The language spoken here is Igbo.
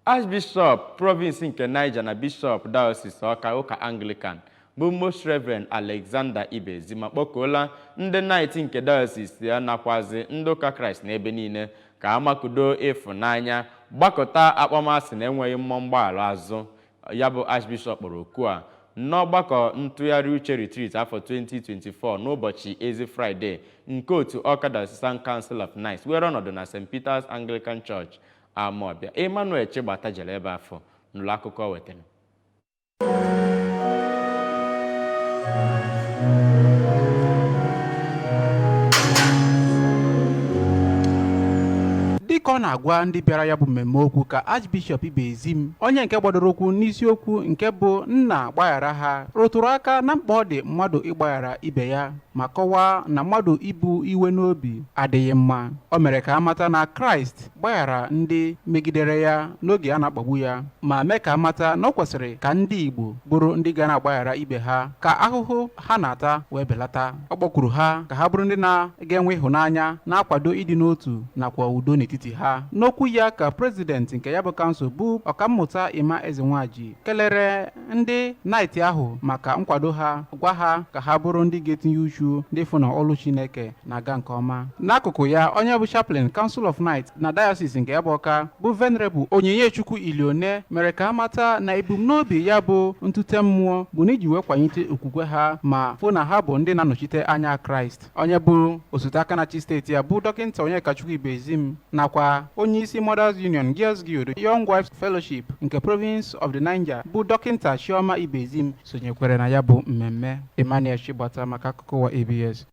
Archbishop Province nke Niger na Bishop Diocese Ọka ụka Anglican bụ Most Reverend Alexander Ibezim akpọkuola ndị Knight nke Diocese ya nakwazi ndị ụka Kraịst n'ebe niile ka a makudo ịfụnanya, gbakụta akpọmasị na enweghị mmụọ mgbaghara azụ. Ya bụ Archbishop kpọrọ oku a n'ọgbakọ ntụgharị uche retreat afọ 2024 n'ụbọchị Ezi Fraịde nke otu Awka Diocesan Council of Knights were ọnọdụ na St. Peter's Anglican Church, Amawbia. Emmanuel Chigbata jere ebe afụ nụrụ akụkọ o wetara. Dịka ọ na-agwa ndị bịara ya bụ mmemme okwu ka Archbishop Ibezim, onye nke gbadoro ụkwụ n'isiokwu nke bụ "Nna gbaghara ha", rụtụrụ aka na mkpa ọ dị mmadụ ịgbaghara ibe ya ma kọwaa na mmadụ ibu iwe n'obi adịghị mma. O mere ka a mata na Kraịst gbaghara ndị megidere ya n'oge a na-akpagbu ya, ma mee ka a mata na ọ kwesịrị ka ndị Igbo bụrụ ndị ga na-agbaghara ibe ha ka ahụhụ ha na-ata wee belata. Ọ kpọkuru ha ka ha bụrụ ndị na-ga-enwe ịhụnanya, na-akwado ịdị n'otu nakwa udo n'etiti ha. N'okwu ya ka prezidenti nke ya bụ kansụl bụ Ọkammụta Emma Ezenwaji kelere ndị Knight ahụ maka nkwado ha, gwa ha ka ha bụrụ ndị ga-etinye uchu ndị fụ na ọlụ Chineke na-aga nke ọma. N'akụkụ ya, onye bụ chaplain Council of Knights na Diocese nke ya bụ Ọka bụ Venerable Onyonyechukwu Ilione mere ka a mata na ebumnobi ya bụ ntute mmụọ bụ n'iji wee kwalite okwukwe ha ma fụ na ha bụ ndị na-anọchite anya Kraịst. Onye bụ osote aka na-achị steeti ya bụ Dọkịnta Onyekachukwu Ibezim nakwa onyeisi Mothers Union Girls Guild Young Wives Fellowship nke Province of the Niger bụ Dọkịnta Chioma Ibezim sonyekwere na ya bụ mmemme. Emmanuel Chigbata maka akụkọ ụwa ABS.